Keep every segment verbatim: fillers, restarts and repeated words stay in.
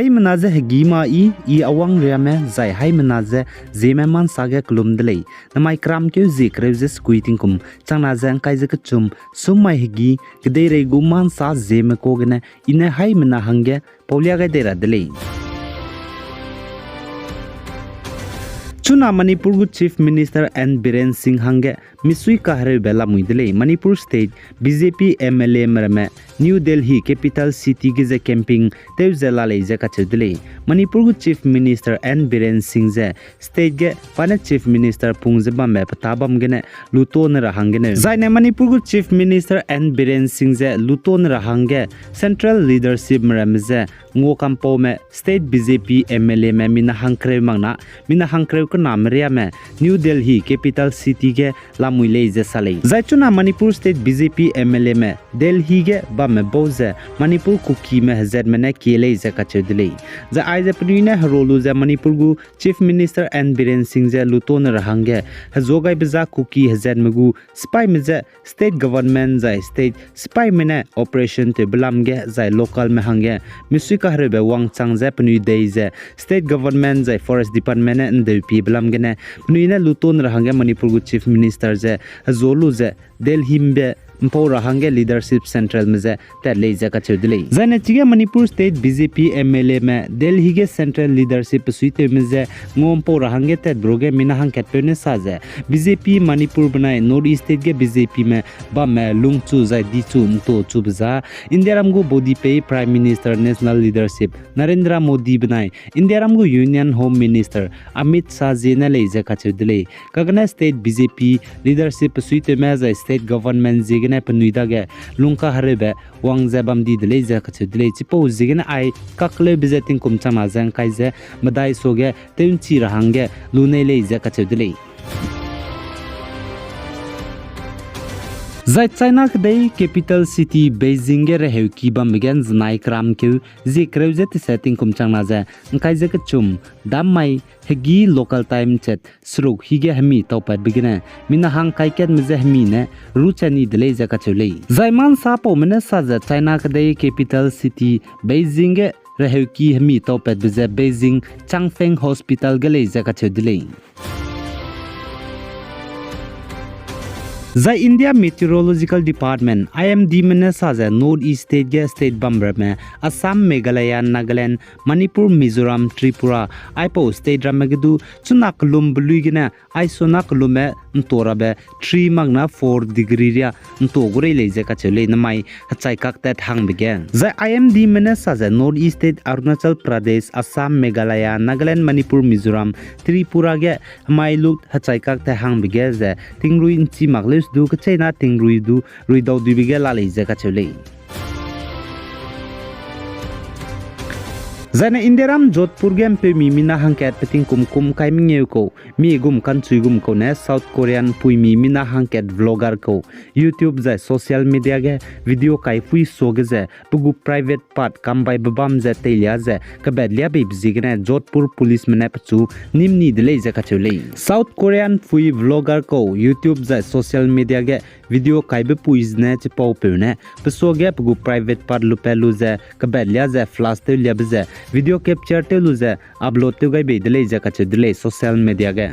Haimena ze hegî ma i, i awang riame, zai haimena ze Zeme ma nsa ge kelum de lei. Namai keramkeu zie kereu ze sekui tingkum changna ze ngkai ze kechum, sum mai hegî, kedeirei gu ma nsa Zeme ka gene, i ne haimena hangge paulia gai dei ra de lei. Chuna Manipur gu Chief Minister N Biren Singh hangge misui kahereube lamui de lei. Manipur State B J P M L A me ramme New Delhi Capital City ge ze camping tew ze la lei ze kacheu de lei. Manipur gu Chief Minister N Biren Singh ze state ge pa ne Chief Minister pung ze bambe petâ bam gene lutone ra hangge ne. Zaine Manipur gu Chief Minister N Biren Singh ze lutone ra hangge central leadership me ramme ze ngua kampaume state B J P M L A me mina hangkereu mak na, mina hangkereu kename riame New Delhi Capital City ge lamui lei ze sa lei. Zai chuna Manipur State B J P M L A me Delhi ge bamme bau ze Manipur Kukime hezatme ne kie lei ze kacheu de lei. Zai aize penui ne hero lu ze Manipur gu Chief Minister N Biren Singh ze lutone ra hangge hezuagaibe za Kuki hezatme gu sipaime ze state government zai state sipaime ne operation tewbe lam ge zai localme hangge misui kahereube wangchang ze penui dei ze state government zai forest department ne ndeupiebe lam gene penui ne lutone ra hangge Manipur gu Chief Minister ze hezua lu ze Delhi mbe mpau ra hangge leadership centralme ze tat lei ze kacheu de lei. Zaine chige Manipur State B J P M L A me Delhi ge central leadership besuitewme ze ngua mpau ra hangge tatbe ruage mina hangkatpeu ne sa ze B J P Manipur benai North East State ge B J P me bamme lungchu zai dichu ntuachube za Indiaram gu baudipei Prime Minister National Leadership Narendra Modi benai Indiaram gu Union Home Minister Amit Shah ziene lei ze kacheu de lei. Kagene state B J P leadership besuitewme zai state government ziegene penui dage lungkahereube wang ze bam di de lei ze kacheu de lei. Chipau ziegene ai kakleube ze tingkum changna ze ngkai ze medai suage tew nchi ra hangge lunei lei ze kacheu de lei. Zai China kedei capital city Beijing ge reheuki bambe ge nzenai keramkeu zie kereu ze tese tingkum changna ze ngkai ze kechum, dam mai hegî local time chat seruk hi ge hemi taupatbe gene mina hang kaikatme ze hemi ne ruchat ni de lei ze kacheu lei. Zai ma nsapaume ne sa ze China kedei capital city Beijing ge reheuki hemi taupatbe ze Beijing Changfeng Hospital ge lei ze kacheu de lei. Zai India Meteorological Department, I M D me ne sa ze North East State ge state bamramme, Assam, Meghalaya, Nagaland, Manipur, Mizoram, Tripura, aipau state ramme ge du chuna kelumbe lui gene aisuna kelumme ntua rabe three mak na four degree ria ntua gu rei lei ze kacheu lei namai hechaikak tat hangbe ge. Zai I M D me ne sa ze North East State Arunachal Pradesh, Assam, Meghalaya, Nagaland, Manipur, Mizoram, Tripura ge hemai lu hechaikak tat hangbe ge ze tingrui nchi mak leus du kecheina tingrui du ruidauduibe ge la lei ze kacheu lei. Zaine Indiaram Jodhpur ge mpeumi mina hangkat peting kum kum kai mengeu kau, mi gum kanchui gum kau ne South Korean puimi mina hangkat vlogger kau YouTube zai social media ge video kaipui suage ze pe gu private part kambaibe bam ze teilia ze kebetlia beibe ziegene Jodhpur policeme ne pechu nîm ni de lei ze kacheu lei. South Korean pui vlogger kau YouTube zai social media ge video kaibe pui zene chipaupeu ne pe suage pe gu private part lupat lu ze kebetlia ze flash tewliabe ze video capture tew lu ze upload tew gai bei de lei ze kacheu de lei social media ge.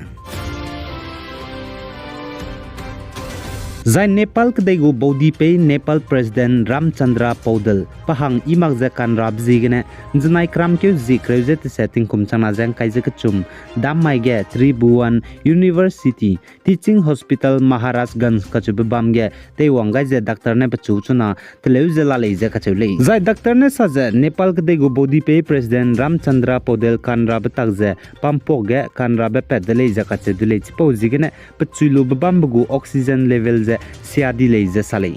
Zai Nepal kedei gu baudipei Nepal President Ramchandra Paudel pe hang i mak ze kanrabe ziegene nzenai keramkeu zie kereu ze tese tingkum changna ze ngkai ze kechum, dam mai ge Tribhuvan University Teaching Hospital Maharajganj kacheube bam ge teiwang gai ze doctor ne pechu chuna teleu ze la lei ze kacheu lei. Zai doctor ne sa ze Nepal kedei gu baudipei President Ramchandra Paudel kanrabe tak ze pampok ge kanrabe pat de lei ze kacheu de lei. Chipau ziegene pechui lube bambe gu oxygen level ze sia di lei ze sa lei.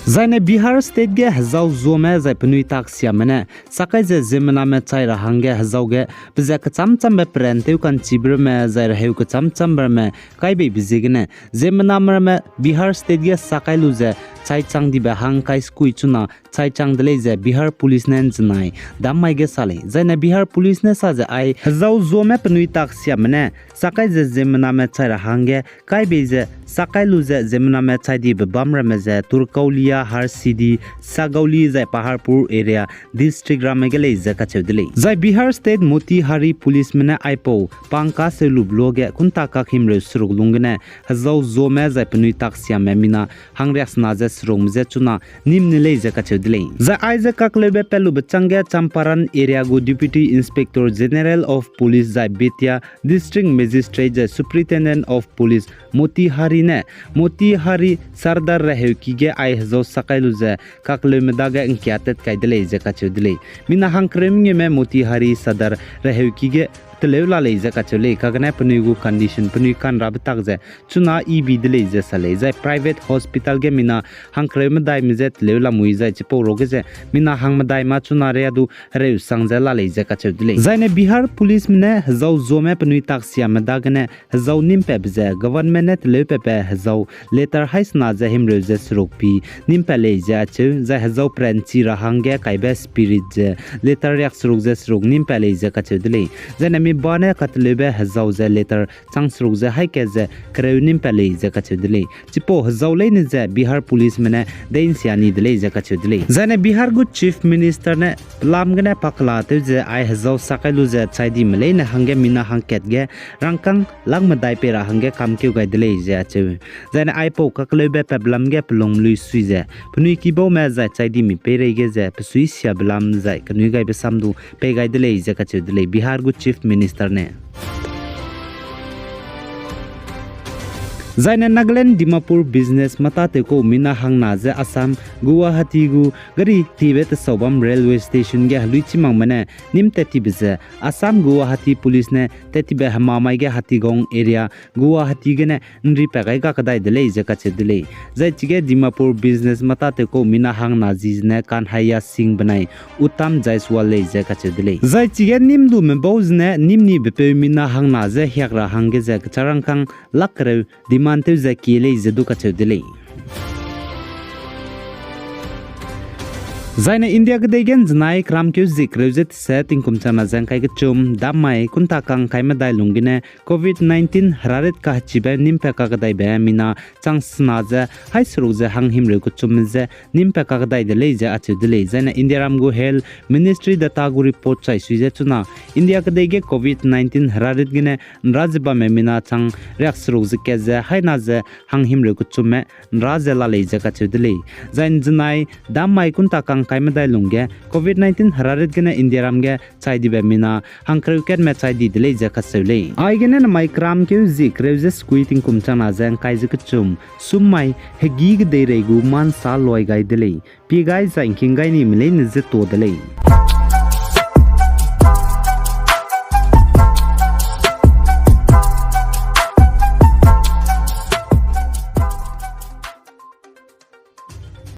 Zaine Bihar State ge hezau zuame zai penui tak siame ne sakai ze ziemmename chai ra hangge hezau ge pe ze kechâm châmbe peran tew ka'nchibe ramme zai reheu kechâm châmbe ramme kai beibe ziegene ziemmename ramme Bihar State ge sakai lu ze chai chang dibe hang kai sekui chuna chai chang de lei ze Bihar Police ne ’nzenai dam mai ge sa lei. Zaine Bihar Police ne sa ze ai hezau zuame penui taksiame ne sakai ze ziemmename chai ra hangge kai bei ze sakai lu ze ziemmename chai dibe bam ramme ze Turkaulia, Harsidi, Sagauli zai Paharpur area district ramme ge lei ze kacheu de lei. Zai Bihar State Motihari Policeme ne aipau pangka seu lube luage kunta kak himreu seruk lung gene hezau zuame zai penui taksiame mina hangriaksena ze serukme je chuna nîm ne lei ze kacheu de lei. Zai aize kakleube pat lube chângge Champaran area gu Deputy Inspector General of Police zai Bettiah District Magistrate zai Superintendent of Police Motihari ne Motihari Sadar reheuki ge ai hezau sakai lu ze kakleume dage ’ngkiatat kai de lei ze kacheu de lei. Mina hangkereu mengeume Motihari Sadar reheuki ge teleu la lei ze kacheu lei, kagene penui gu condition penui ka'nrabe tak ze chuna ibi de lei ze sa lei. Zai private hospital ge mina hangkereu medaime je teleu lamui zai chipau ruage ze mina hangmedai ma chuna ria du hereu sang ze la lei ze kacheu de lei. Zaine Bihar Policeme ne hezau zuame penui taksiame dagene hezau nîmpatbe ze government ne teleu patbe hezau letter haî sena ze himreu ze seruk pi nîmpat lei ze acheu, zai hezau peranchi ra hangge kaibe spirit ze letter riakseruk ze seruk nîmpat lei ze kacheu de lei. Zaine mi ba ne kateleube hezau ze letter chang seruk ze haî kat ze kereu nîmpat lei ze kacheu de lei. Chipau hezau leine ze Bihar Policeme ne deinsia ni de lei ze kacheu de lei. Zaine Bihar gu Chief Minister ne pelam gene pakela tew ze ai hezau sakai lu ze chai dime leine hangge mina hangkat ge rangkâng lak medai pei ra hangge kamkeu gai de lei ze acheu. Zaine aipau kakleube patbe lam ge pelung lui sui ze penui kibaume zai chai dime peireige ze pesui siabe lam zai kenui gaibe sam du pei gai de lei ze kacheu de lei Bihar gu Chief Minister ne. Zaine Nagaland Dimapur business mâtatewkau mina hangna ze Assam Guwahati gu gari tibe tesau bam railway station ge heluichi makme ne nîm tat tibe ze Assam Guwahati Police ne tat tibe hemamai ge Hatigong area Guwahati gene ’nripat gai ga kedai de lei ze kacheu de lei. Zai chige Dimapur business mâtatewkau mina hangna zi zene Kanhaiya Singh benai Uttam Jaiswal lei ze kacheu de lei. Zai chige nîm lume bau zene nîm nibe peu mina hangna je hiak ra hangge ze kecha rangkâng lak kereu demand tew ze kie lei ze du kacheu de lei. Zaine India kedei ge ’nzenai keramkeu zie kereu ze tese tingkum changna ze ’ngkai kechum dam mai kunta kang ’ngkai medai lung gene Covid nineteen herarit kahechibe nîmpat kakedaibe mina chang sena ze haî seruk ze hang himreu kechumme je nîmpat kakedai de lei ze acheu de lei. Zaine Indiaram gu Health Ministry data gu report chai sui ze chuna India kedei ge Covid nineteen herarit gene ’nra ze bamme mina chang riak seruk ze kat ze haî na ze hang himreu kechumme ’nra ze la lei ze kacheu de lei. Zai ’nzenai dam mai kunta kang ’ngkai medai lungge Covid nineteen herarit gene Indiaram ge chai dibe mina hangkereu katme chai di de lei ze kacheu lei. Aigene namai keramkeu zie kereu ze sekui tingkum changna ze ’ngkai ze kechum sum mai hegî kedeirei gu mâ ’nsa luai gai de lei. Pie gai zai ’ngking gai nime leine je tuâ de lei.